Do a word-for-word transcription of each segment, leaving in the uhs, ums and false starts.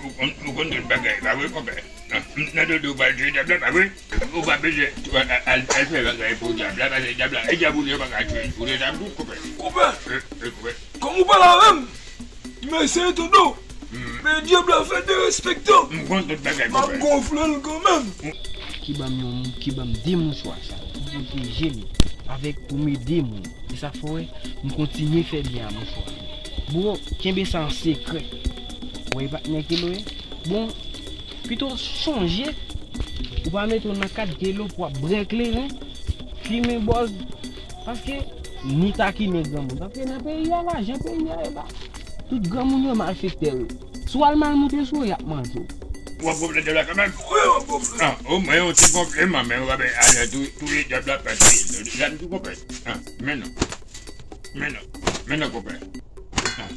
Ou konn, ou konn tout bagay, pa vre, konpè? Nan dodo, ou pral jwe dyab la, pa vre? Ou pa bezwen al, al, al fè bagay pou dyab la, paske dyab la, e dyab ou li, yo pa ka tchwe l. Ou te sa m tout, konpè. Konpè, e, e, konpè. Kòm ou pale avè m, m eseye tande w. Men dyab la fè derespektan. M konn tout bagay, konpè. M ap gonfle l kanmenm. Ki ban m yon, ki ban m de mouchwa sa, pou pwoteje m avèk, pou m ede moun. E sa k fè w wè, m kontinye fè byen a mouchwa. Bro, kenbe sa an sekrè. Ou wè, e patnè Kelo ye? Bon, pito w sonje, ou pa mete w nan kad Kelo pou w ap bwè kleren, fimen bòz, paske ni takinen granmoun. Paske nan peyi a, lajan peyi a ye la. Tout granmoun yo malfektè yo. Si w al mal moute sou yo, y ap manje w. W ap gonfle dyab la kanmenm? Wi, w ap gonfle. Ah, omwen yon ti gonfleman, men w ap ale tou, touye dyab la, paske zam tou konpè. Ah, men non. Men non. Men non, konpè. Ah.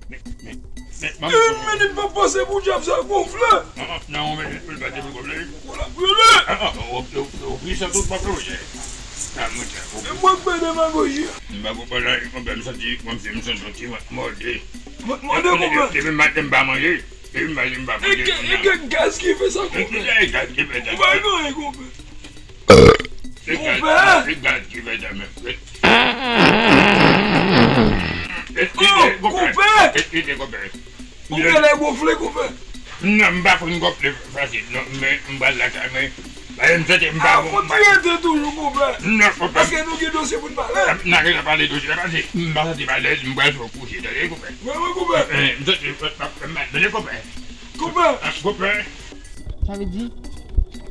Men, men, men, men, men, men, men, pa pase pou dyab sa gonfle. Ah, ah, nan yon minit pou l pase pou gonfle. Ou la brule. Ah, ah, ou, ou, ou, ou pwisan tout pòt ou ye. Ah, monchè, ou. E mwen k fè demagoji a. M pa konprann anyen, konpè, m santi kòmsi m santi yon ti mòde. Mòde, konpè. Depi maten m pa manje. Depi maten m pa manje. E gen, e gen gaz ki fè sa, konpè. E gaz ki fè sa. Ou pa gen anyen, konpè. Se gaz, se gaz ki fè sa menm. Konpè! Konpè! Eskize, konpè. Ou genlè gonfle, konpè. Non, m pa konn gonfle fasil, non, men m pral lakay mwen. Paske m santi m pa bon. Kontinye toujou, konpè. Non, konpè. Paske nou gen dosye pou n pale. N a gentan pale dosye a, paske m pa santi m alèz, m pral fè w kouche, tande, konpè. Wi, wi, konpè. Eh, m santi m pa, m pa, tande, konpè. Konpè. Ah, konpè. Sa vle di,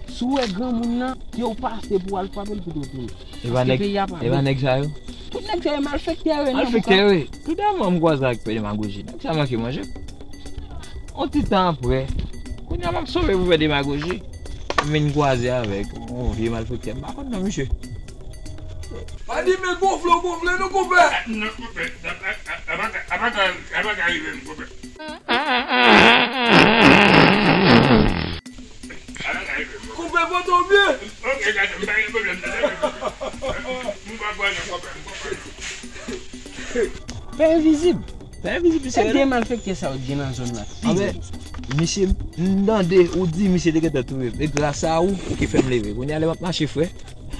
si w wè granmoun nan, ke w pase pou w al frape l, pito w tounen. Paske peyi a pa bèl. E pa nèg sa yo? Tout nèg sa yo malfektè yo ye, non. Malfektè yo ye. Toudèman m kwaze ak pè demagoji. Nèg sa manke manje. On ti tan apre, kounye a m ap sove pou fè demagoji. M vin kwaze avèk yon vye malfektè. M pa konn non misye. Pa di men gonfle w gonfle non, konpè. Non, konpè. Apa ka, apa ka rive m, konpè. Konpè, pote w byen. Ok, gade, m pa gen pwoblèm, m pa gen pwoblèm. M konprann, m konprann, m konprann. Pè envizib. Pè envizib, misye. Kèk de malfektè sa yo t gen nan zòn nan. Anben, misye, m tande ou di misye te gentan touye m. E gras a ou, ou ki fè m leve. Kounye a lè m ap mache, frè,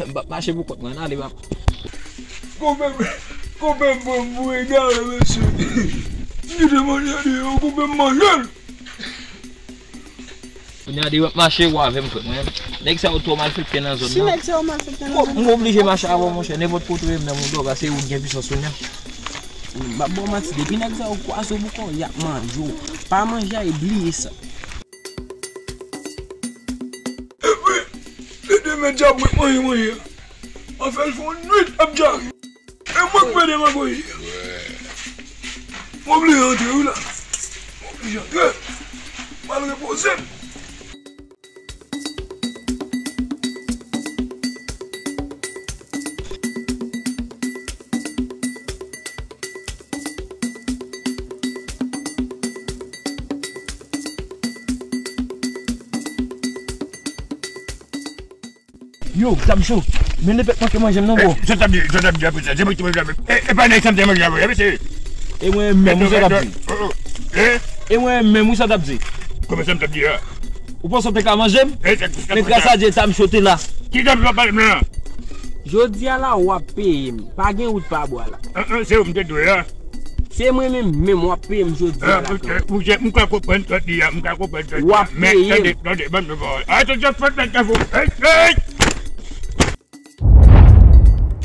m p ap mache pou kont mwen, nan, lè m ap. Konpè, konpè, m pran m pou egare, mesye. M kite manje deyò, konpè, m manje l. Kounye a depi w ap mache, ou avè m, frè mwen. Nèg sa yo twò malfektè nan zòn nan. Si nèg sa yo malfektè nan zòn nan. M oblije mache avè w, monchè. Nenpòt kote w ye, m nan moun dòga, se ou ki gen pisans kounye a. M p ap ba w manti, depi nèg sa yo kwaze w pou kò w, y ap manje w. Pa manje a, e bliye sa. Epi, se demen dyab mwen manje manje a. An fè l fè yon nwit ap djare. E mwen k fè demagoji a. M oblije antre wi la. M oblije antre. M al repoze m. Yo, Tamcho, men lepèt manke manje m non, bro. Eh, sa w t ap di, sa w t ap di apre sa, se mwen ki te manje avè w. Eh, e pa nèg sa m te manje avè w, mesye. E mwen menm, wi, sa w t ap di. Oh, oh. Eh? E mwen menm, wi, sa w t ap di. Kòman sa m t ap di a? Ou panse w te ka manje m? Eh, sa, sa, men gras a Dye, Tamcho te la. Ki Tamcho w ap pale m nan? Jodi a la, w ap peye m. Pa gen wout pa bwa la. Ah, ah, se ou m te dwe a. Se mwen menm, menm w ap peye m jodi a la. Ah, ok, ok, m ka konprann sa w di a, m ka konprann sa w di a. W ap peye m. Men, tande, tande, ban m yon pawòl. Atansyon, fòt nèg ka fou. Hey, hey!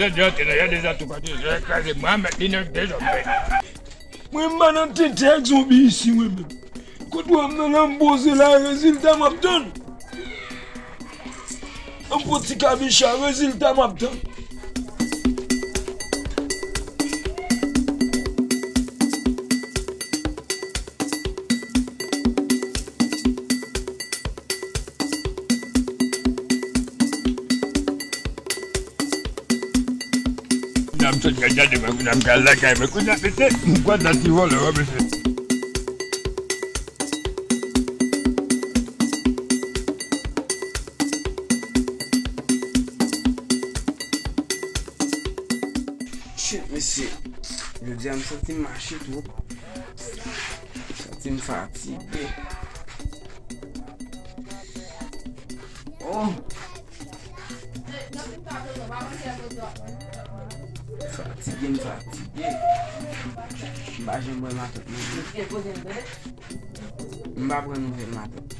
Mwen tande antre nan, y a deza tou kote, zòrèy kraze, mwen mèt li nan dezòd. Mwen m pa nan tenten ak zonbi isi, mwen menm. Kote w ap nan la, m poze la, rezilta m ap tann. Yon poti kabicha, rezilta m ap tann. Kounya m sot gade mwen, kounya m pral lakay mwen, kounya mete m kwè nan ti vòlè wè mesye. Shit, mesye. Jodi a m santi m mache twòp. M santi m fatige. Oh! Fatige, m fatige. M pa janm wè matant mwen. M pa pran nouvèl matant.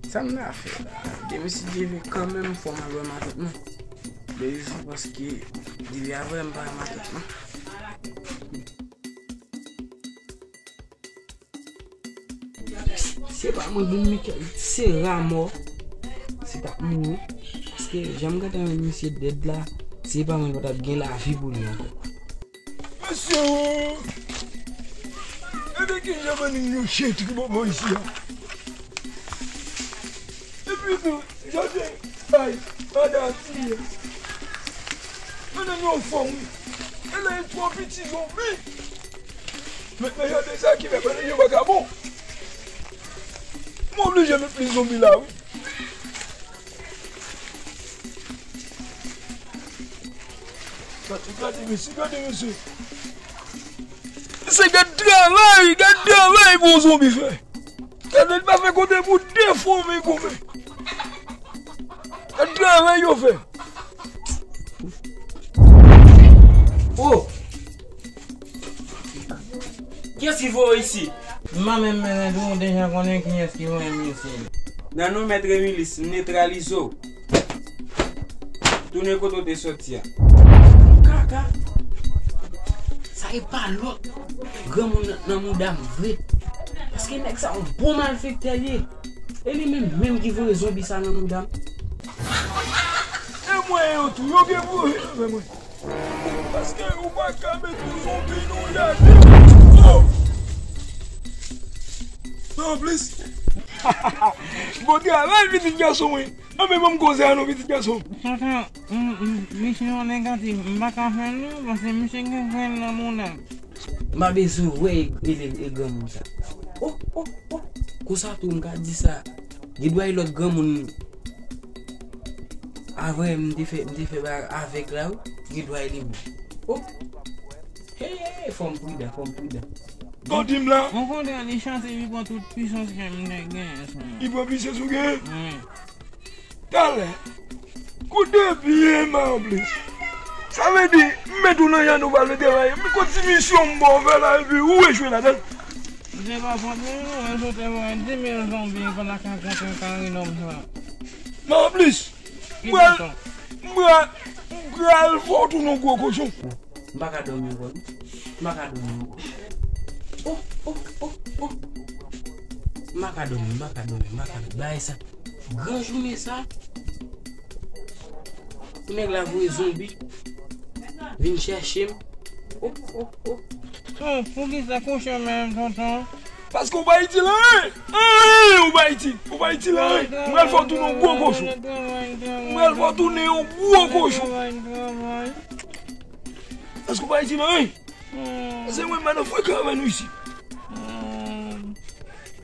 Sa m ta fè la? Demen si Dye vle kanmenm fò m al wè matant mwen. Men se paske depi avè m pa wè matant mwen. Se pa mwen, bon, Michel, se Ramò. Se t ap mouri. Paske jan m gentan wè misye dèd la, se pa mwen, li pa t ap gen lavi pou li ankò. Mesye, o! Gade kijan bann moun yo chetri bòbò isi a. Epi tou, gade, ay, gade ati a. Gade nou anfòm, wi. E la, li twò piti zonbi. Mentnan, gade sa ki fè bann moun yo vakabon. M oblije met plis zonbi la, wi. Gade, gade, mesye, gade, mesye. Se gad travay, gad travay pou yon zonbi fè. Gade, li pa fè kote pou de fwa, men goumen. Gad travay yo fè. Oh! Kiyès ki voye w isi? M pa menm mennen tou, ou deja konnen kiyès ki voye m isi. Nan non Mèt Remilis, m netralize w. Tounen kote w te soti a. Kaka! Sa e pa lòt. Granmoun nan, nan mouda m vre. Paske nèg sa yon bon malfektè l ye. E li menm menm ki voye zonbi sa nan mouda m. E mwen yo tou, yo gen pwoblèm avè mwen. Paske ou pa ka met yon zonbi nan yon jardin. Oh! Anplis. Bon travay, pitit gason mwen. Anben, ban m koze a non, pitit gason. Tonton, m, m, misyon negatif, m pa ka fè l non, paske misye gen grenn nan mouda m. M pa bezwen wè e, e, e granmoun sa. Oh, oh, oh. Konsa tou, m ka di sa. Gen dwa e lòt granmoun. Avè m te fè, m te fè bagay avèk la, wi. Gen dwa e li menm. Oh. Hey, hey, hey, fò m pridan, fò m pridan. Kote m la? Okontrè, li chante, li pran tout pisans ke m te genyen sou mwen. Li pran pisans ou genyen? Wi. Talè. Koute byen, m anplis. Sa vle di, m met ou nan jan nou pral travay. Men kot ti misyon m ba w fè la, epi ou echwe ladan l? Se pa fòt mwen non, men sou te voye di mil zonbi pandan k ap kontre karinòm sa. Men anplis, m pral, m pral, m pral fè w tounen yon gwo kochon. M pa ka dòmi ankò non. M pa ka dòmi ankò. Oh, oh, oh, oh. M pa ka dòmi, m pa ka dòmi, m pa ka dòmi. Bagay sa. Gran jounen sa. Pou nèg la voye zonbi vin chèche m. Oh, oh, oh. Oh, poukisa kouche menm, tonton? Paske ou pa itil anyen. Anyen ou pa itil. Ou pa itil anyen. M pral fè w tounen yon gwo kochon. M pral fè w tounen yon gwo kochon. Paske ou pa itil anyen. Se mwen, madan frekan avè nou isi.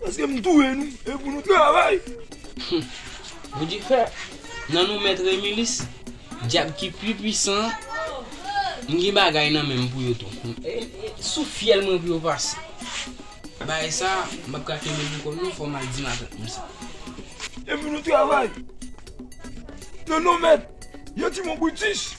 Paske m touye nou, e pou nou travay. Bondye fè, nan non Mèt Remilis, dyab ki pi pwisan, m gen bagay nan men m pou yo tou. E, e, sou fyèl mwen pou yo pase. Bagay sa, m p ap ka kenbe pou kò m non, fò m al di matant mwen sa. Epi nou travay. Non, non, mèt. Yon ti mon Britis.